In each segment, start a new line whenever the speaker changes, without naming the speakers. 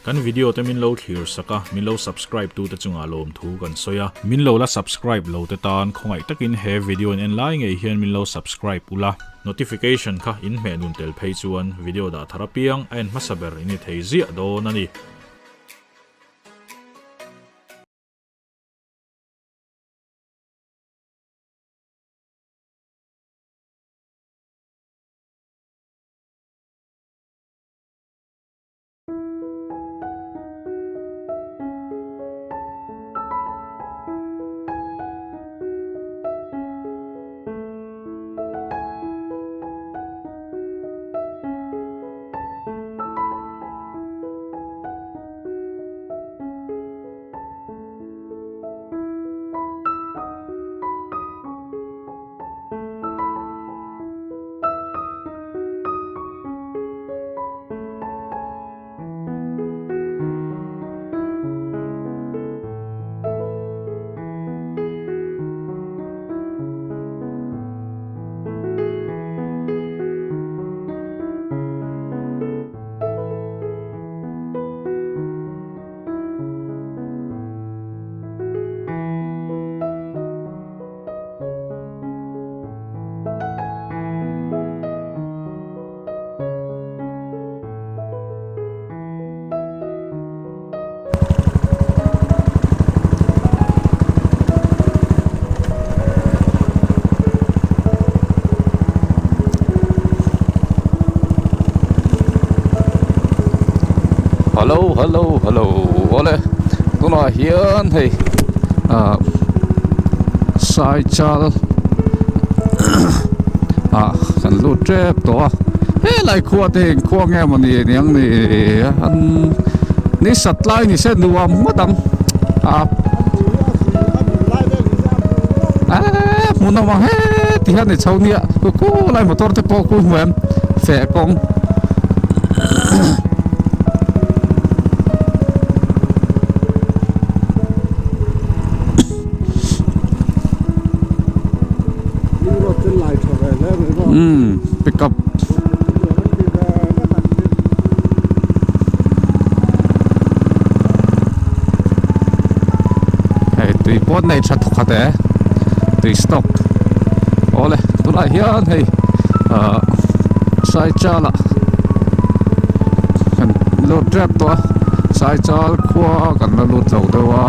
Kan video te min lo thlir sak a, min lo subscribe tu te chungah lawmthu kan sawi a. Min lo la subscribe lo te tan khawngaih takin he video in en lai ngei hian min lo subscribe ula. Notification kha in hmeh nun tel phei chuan video dah thar apiang a en hmasa ber in ni thei ziah dawn a ni.
Hello hello hello awle tunah hian hei ah saichal ah kan lut tep tawh a helai khua te hi engkhua nge maw ni niang ni an ni sat lai ni se nuam ngawt ang ah eee hmuhnawm ang heti hian ni chho nia ku lai motor te pawh khu hmu em feh kawng. Umm pickup hei tui pawh nei tha thawkhat e tui stock awle tunah hian hei ah saichal ah kan lut tep tawh a saichal khua kan la lut lo deuh a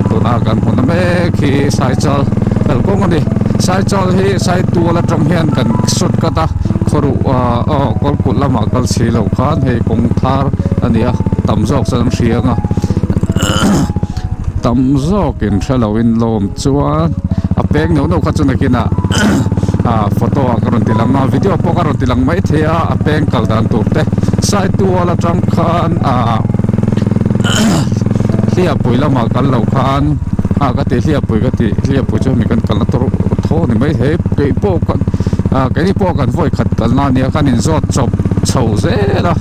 tunah kan hmu na mek hi saichal kalkawng a ni saichal hi saitual atang hian kan short cut a khawruh ah aw kawlkulh lamah kal si lo khan hei kawng thar a ni a tam zawk chuan an hria ang a tam zawkin hre loin lawm chuan a peng neuh neuh kha chu nakinah ah photo ah ka rawn ti lang a video pawh ka rawn ti lang maithei a a peng kal dan tur te saitual atang khan ah hliahpui lamah kal loh khan ah ka ti hliahpui ka ti hliahpui chu hemi kan kalna tur tho a ni maithei keih pawh ka ah keini pawh kan vawi khat kalna a nia kan inzawt chawp chho zel a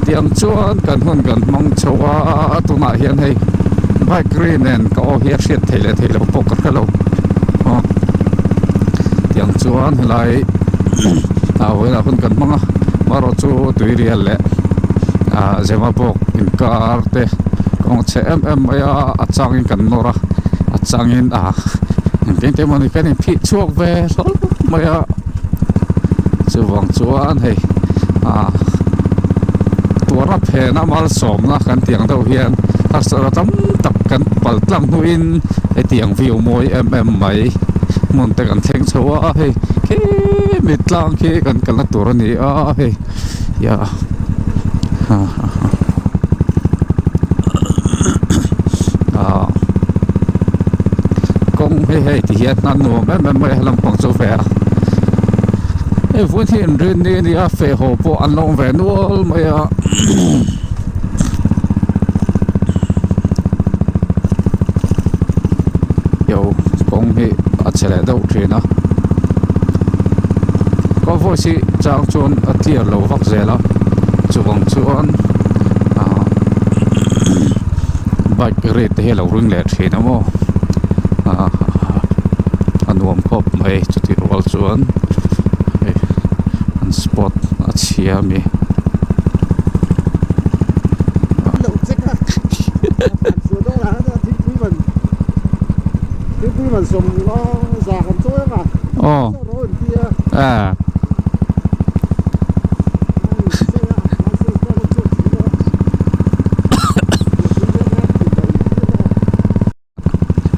tiang chuan kan hun kan hmang chho a tunah hian hei bike ri nen ka aw hi a hriat theih leh theih loh pawh ka hre lo aw tiang chuan helai ah vawiinah hun kan hmang a marawh chu tuirial leh ah zemabawk inkar te kawng chhe em em mai a a changin kan nawr a a changin ah engtin te mawni kan inphih chhuak ve hlawl mai a chuvang chuan hei ah tuarna phena malsawmna kan tih ang deuh hian harsatna tam tak kan pal tlang hnuin hetiang view mawi em em mai hmun te kan thleng chho a hei khimi tlang khi kan kalna tur a ni a hei ya ha ha ha ah kawng hi hei ti hian a nuam em em mai a lampang chu ve a hei vawiin hi inrinni a ni a feh haw pawh an lo awm ve nual mai a. Kawng hi a chhe leh deuh thin a ka voice hi chang chuan a clear lo vak zel a chuvang chuan ah bike rate te hi a lo ring leh thin a maw ah a nuam khawp mai chutih rual chuan hei an spot a chhia a mi. Aw eh.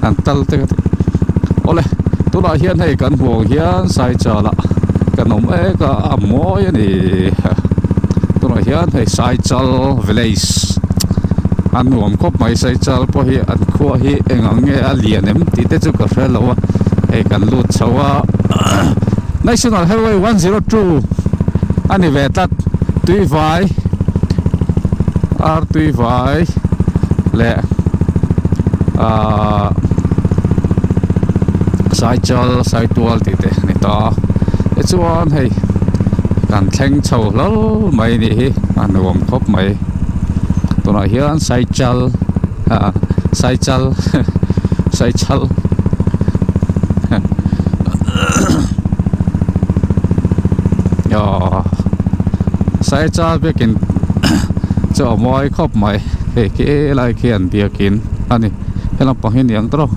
An tal te ka ti awle tunah hian hei kan hmuh ang hian Saichal ah kan awm mek a a mawi a ni tunah hian hei Saichal village a nuam khawp mai Saichal pawh hi an khua hi eng ang nge a lian em tih te chu ka hre lo a hei kan lut chho a National Highway 102 a ni ve tlat Tuivai Artuivai leh ahh Saichal Saitual tih te a ni ta a tichuan hei kan thleng chho hlauh mai a nih hi a nuam khawp mai tunah hian Saichal ah Saichal Saichal aw Saichal biakin chu a mawi khawp mai hei khi lai khi an biakin a ni he lampang hi ni ang tawrh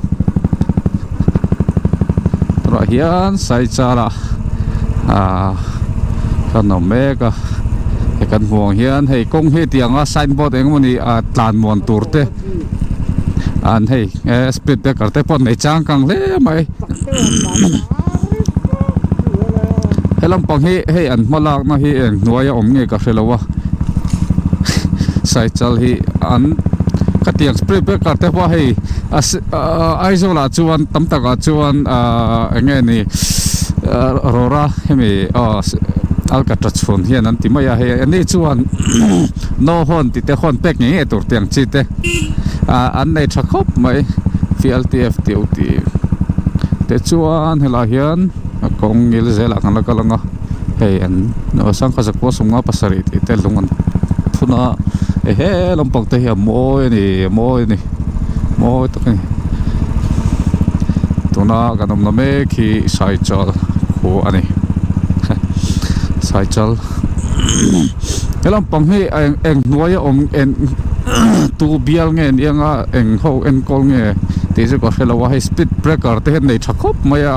tunah hian Saichal ah ah kan awm mek a hei kan hmuh ang hian hei kawng hi tiang a signboard eng emawni ah tlan muan tur te an hei speed breaker te pawh an nei changkang hle mai he lampang hi hei an hma lakna hi eng hnuaia awm nge ka hre lo a Saichal hi an khatiang speed breaker te pawh hei a Aizawl ah chuan tam takah chuan ahh eng nge ni rawra hemi aw alkatra chhun hian an ti mai a hei ani chuan no hawn tih te hawn pek ngei ngei tur tiang chi te ah an nei tha khawp mai F_L_T_F tih u tih te chuan helaiah hian a kawng ngil zelah kan la kal ang a hei an sangha zakua sawmnga pasarih tih te lung an phun a ehe lampang te hi a mawi a ni a mawi a ni mawi tak a ni tuna kan awmna mek hi Saichal khua a ni Saichal he lampang hi eng eng hnuaia awm eng tu bial nge ni anga eng ho enkawl nge tih chu ka hre lo a hei speed breaker te hian nei tha khawp mai a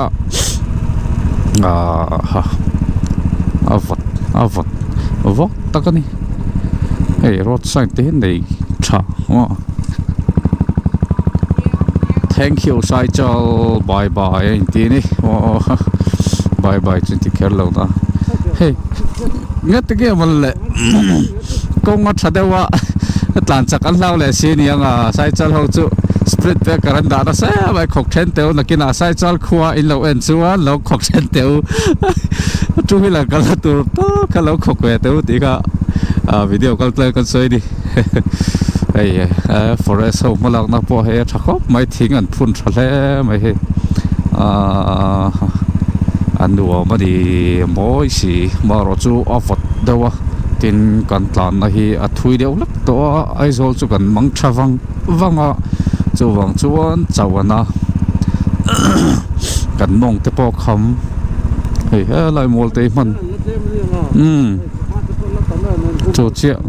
ahh a vawt a vawt vawk tak a ni hei road sign te hi nei tha maw thank you Saichal bye bye a inti a ni aw bye bye chu inti kher lo na hei nge ti nge mawn le kawng a tha deuh a tlan chak an hlau leh si aniang a Saichal ho chu speed breaker an dah nasa em mai khawk then teuh nakinah Saichal khua in lo en chuan lo khawk then teuh two wheeler kalna tur tak kha lo khawk ve teuh tih kha video kal tlai kan sawi a ni. Hei forest ho hmalakna pawh hei a tha khawp mai thing an phun tha hle mai hei ahh a nuam a ni mawi si marawh chu a vawt deuh a tin kan tlanna hi a thui deuh hlek tawh a Aizawl chu kan mang tha vang vang a chuvang chuan chauhana kan mawng te pawh kham hei helai mual te hi hman umm. Chu chiah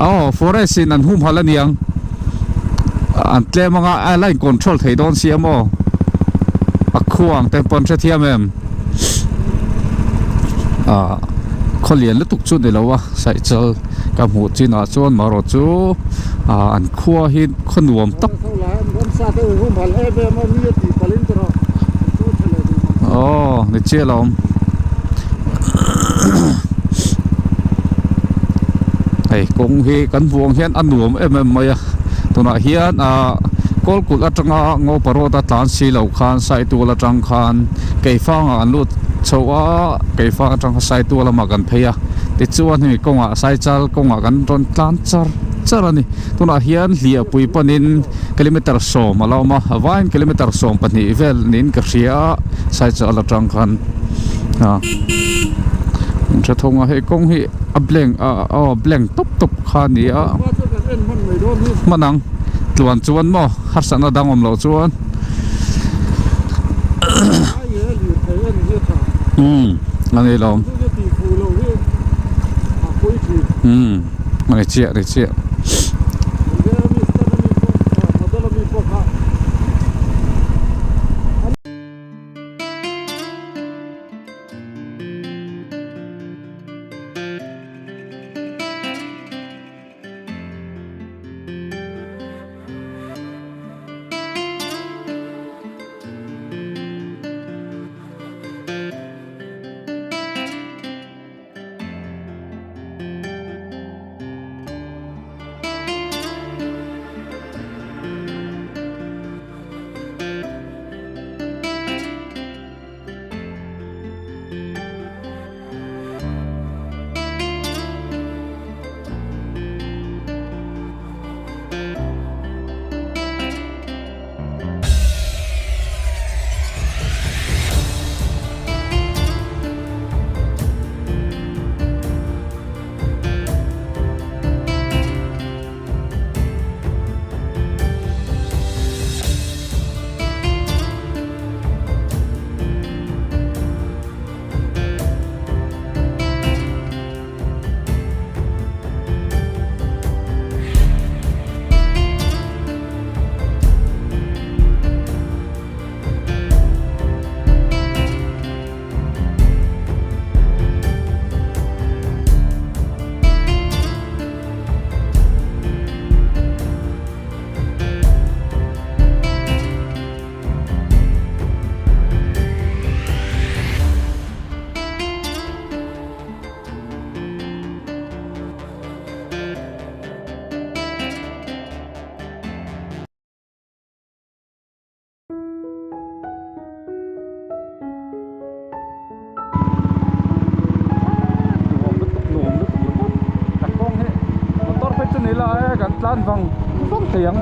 aw forest in an humhalh aniang an tlem anga a la in control thei dawn si a maw a khuang te pawh an hrethiam em ah khaw lian lutuk chu ni lo a saichal ka hmuh chinah chuan marawh chu ah an khua hi khaw nuam tak aw ni chiah lo awm. Hei kawng hi kan vuang hian a nuam em em mai a tunah hian ah kawlkulh atanga Ngopa road a tlan si loh khan Saitual atang khan Keifangah an lut chho a Keifang atang khan Saitual lamah kan phei a tichuan hemi kawngah Saichal kawngah kan rawn tlan char char a ni tunah hian Hliahpui panin kilometer sawm a la awm a a vaiin kilometer 12 vel niin ka hria a Saichal atang khan. A in hre thawng a hei kawng hi a blank a aw blank tawp tawp kha a ni a hman ang tluan chuan maw harsatna dang awm loh chuan umm a ni lo umm a ni chiah a ni chiah. tlan vang vang thei ang.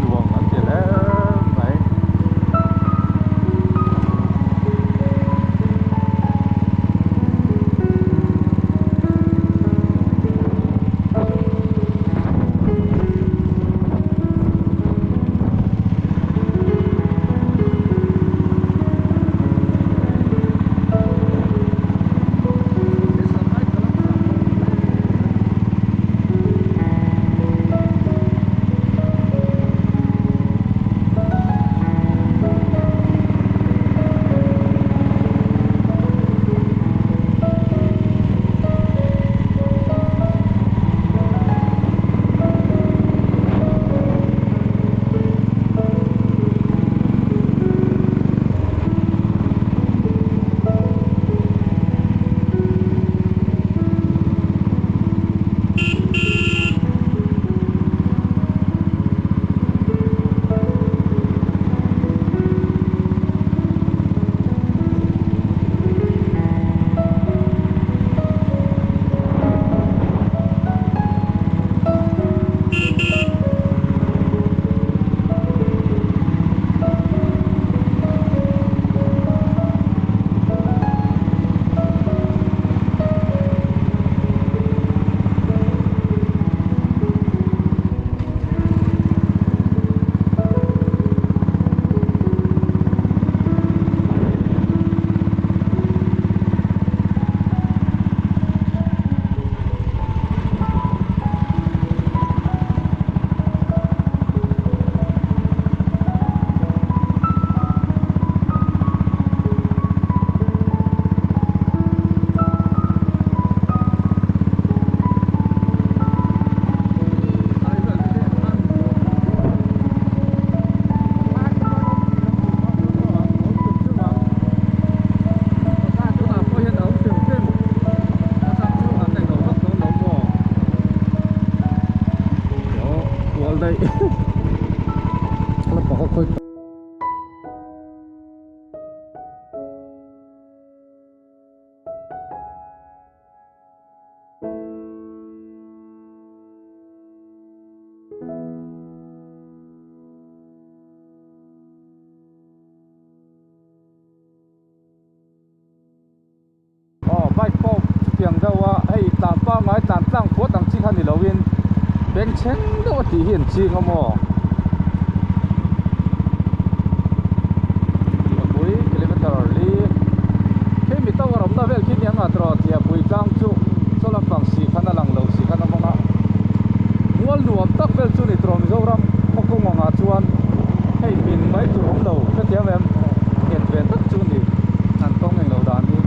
Nuam an ti hle mai. Aw bike pawh chutiang deuh a hei tlan pangngai tlan tlang phuat ang chi kha ni loin bengchheng deuh a tih hi an ching a maw Tiapui kilometer li khi mi tower awmna vel khi nia ngah tawh Tiapui tlang chu chaw lampang si khan a lang lo si khan a hmang a mual nuam tak vel chu ni tawh Mizoram khaw kawng angah chuan hei min mai tur awm lo hrethiam em nghet ve tak chu ni an kawng englo dan hi.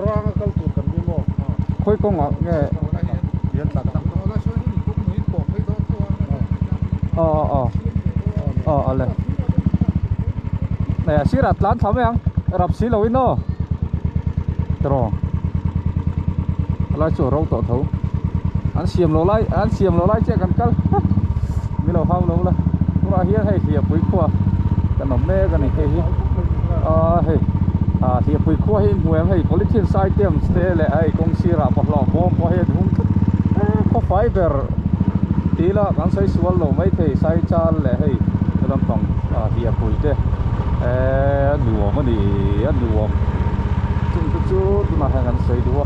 Ranga kal tur kan ni maw?
Khawi kawngah nge? Aw aw aw awle eh sirah tlan thla mai ang rap si lo in aw tiraw helai chu a ro tawh tho an siam lo lai an siam lo lai chiah kan kal mi lo hau lo la tunah hian hei hliahpui khua kan awm mek a ni hei hi ah hei ah hliahpui khua hi hmu em hei polythene items te leh hei kawng sirah bawlhhlawh bawm pawh hei a hung tlat eh khaw fai ber tih ila kan sawi sual lo maithei sai chal leh hei he lampang ah hliahpui te eh a nuam a ni a nuam chung te chu tunah hian kan sawi duh a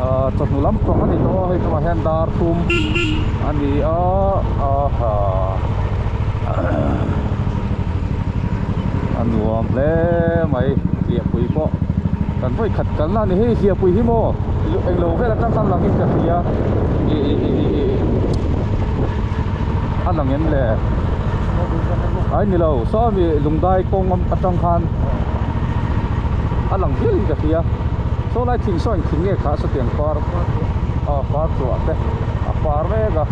ah chawhnu lampang a ni tawh a hei tunah hian dar thum a ni a aha a nuam hle mai hliahpui pawh kan vawi khat kalna a ni hei hliahpui hi maw englo vel atang khan langin ka hria ih ih ih ih ih a lang em le ai ni lo sawmi lungdai kawng atang khan a lang hial in ka hria saw lai thing saw engthing nge kha sawtiang par ah par chhuah te a par mek a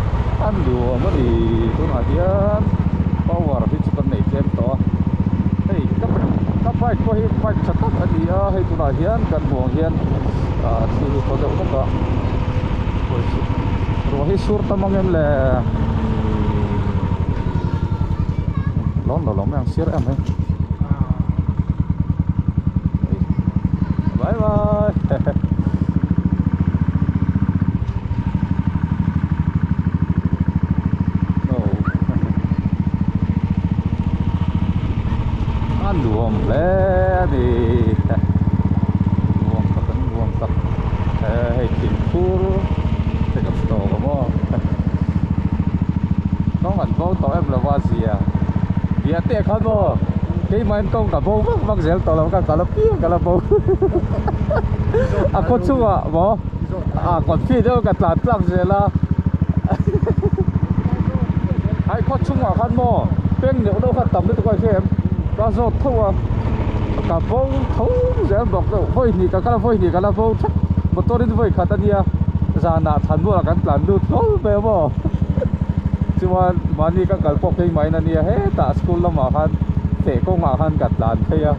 a nuam a ni tunah hian power hi chu kan nei tlem tawh a hei ka ka bike pawh hi bike tha tak a ni a hei tunah hian kan hmuh ang hian ah thil hi thaw deuh hlek a ruah hi sur tam ang em le lawn lo lo mai ang sir em mai bye bye A nuam hle a ni nuam tak an nuam tak hei thingphur te kan tawk a maw kawng an bo tawh em lo a zia biah teh khan maw keimah in kawng ka bo vak vak zel tawh lo ka kal apiang ka la bo a khaw chungah maw a confi deuh ka tlan tlak zel a hai khaw chungah khan maw peng neuh neuh kha tam lutuk a hria em ka zawt tho a ka bo tho zel bawk deuh vawi hnih ka kal a vawi hnih ka la bo thak motor in vawi khat a nia zanah thlan bulah kan tlan lut hlawl mai a maw chuan mahni ka kal pawh phei mai na nia hetah school lamah khan feh kawngah khan ka tlan phei a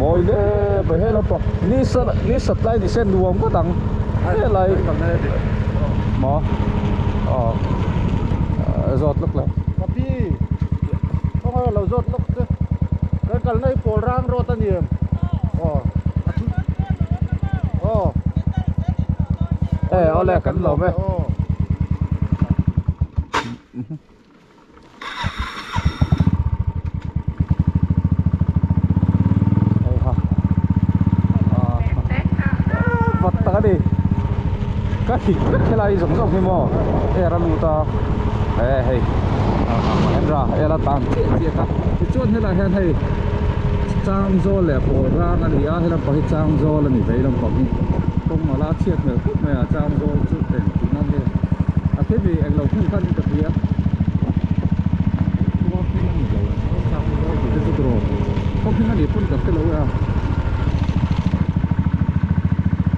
mawi hle mai he lampang ni sa ni sat lai ni se nuam ngawt ang helai maw aw zawt lawk lo
ka pi khawngaih lo zawt lawk che kan kalna hi pawl rang rawt a ni em aw a thu aw
e awle kan lawm e Heiha vat tak a ni ka hik vek helai zawng zawng hi maw air a lut a e hei Mahindra air a tan chiah chiah kha tichuan helai hian hei Changzawl leh pawl rang a ni a helam pang hi Changzawl a ni vei lampang hi kawng mala a chhiat hmel khawp mai a Changzawl chu engtin a nge a khemi englo hmun khan ka hria khua hming a ni lo Changzawl tih te chu tiraw khaw hming a nih pawn ka hre lo e a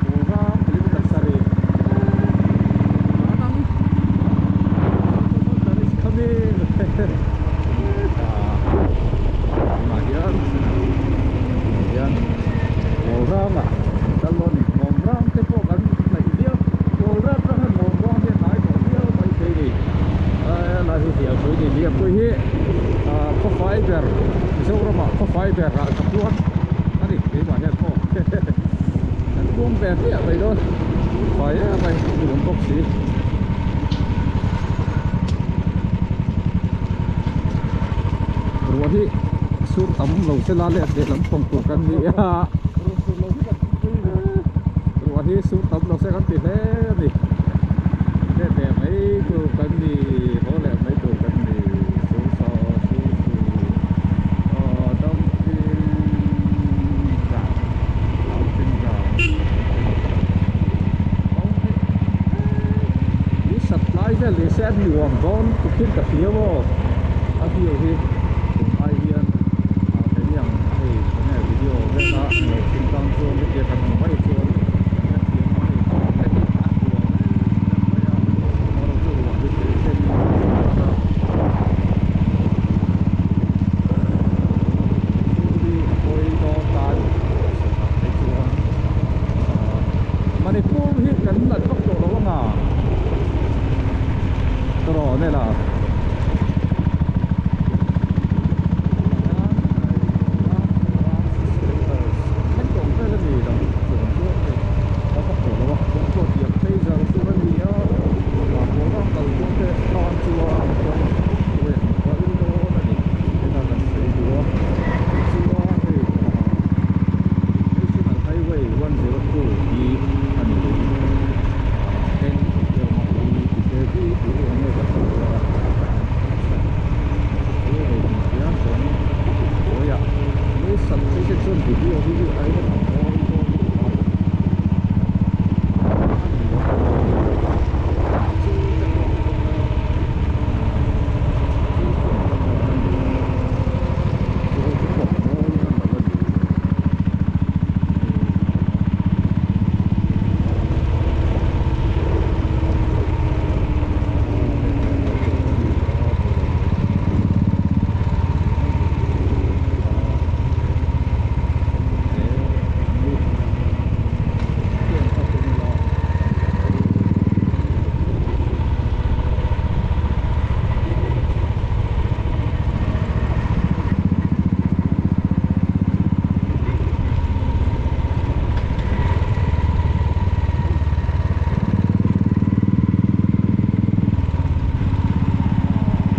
pawl rang kilometer sarih anang is coming tunah hian hian pawl rangah kal dawn a ni nuam rang te pawh kan hnaih viau pawl rang atang hian nuam rang hi a hnai tawh viau mai thei a ni helai hi hliahpui a ni hliahpui hi ah khaw fai ber Mizoramah khaw fai ber ah ka puang a ni keimah hian aw kan puang ve hmiah mai dawn fai em mai nuam bawk si. Ruah hi sur tam lo se la let leh lampang tur kan ni a ruah hi sur tam lo se kan ti hle a ni let leh mai tur kan ni haw leh mai tur kan ni sur saw sur sur aw dumping ground dumping ground ni sat lai vel ni se a nuam dawn tukhin ka hria maw a view hi tun ai hian ah keini ang hei enge video vela englo thing tan chuan hetiang.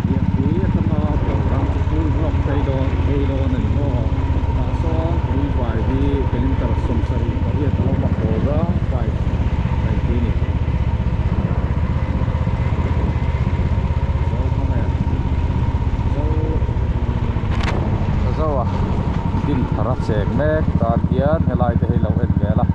Lianpui atanga Pawlrang chu full block phei dawn phei dawn a ni maw tah sawn tuivai hi kilometer 78 a lo awm a Pawlrang bike kaihpui a ni. Zo a din thar a cheng mek tan hian helai te hi lo en vel a.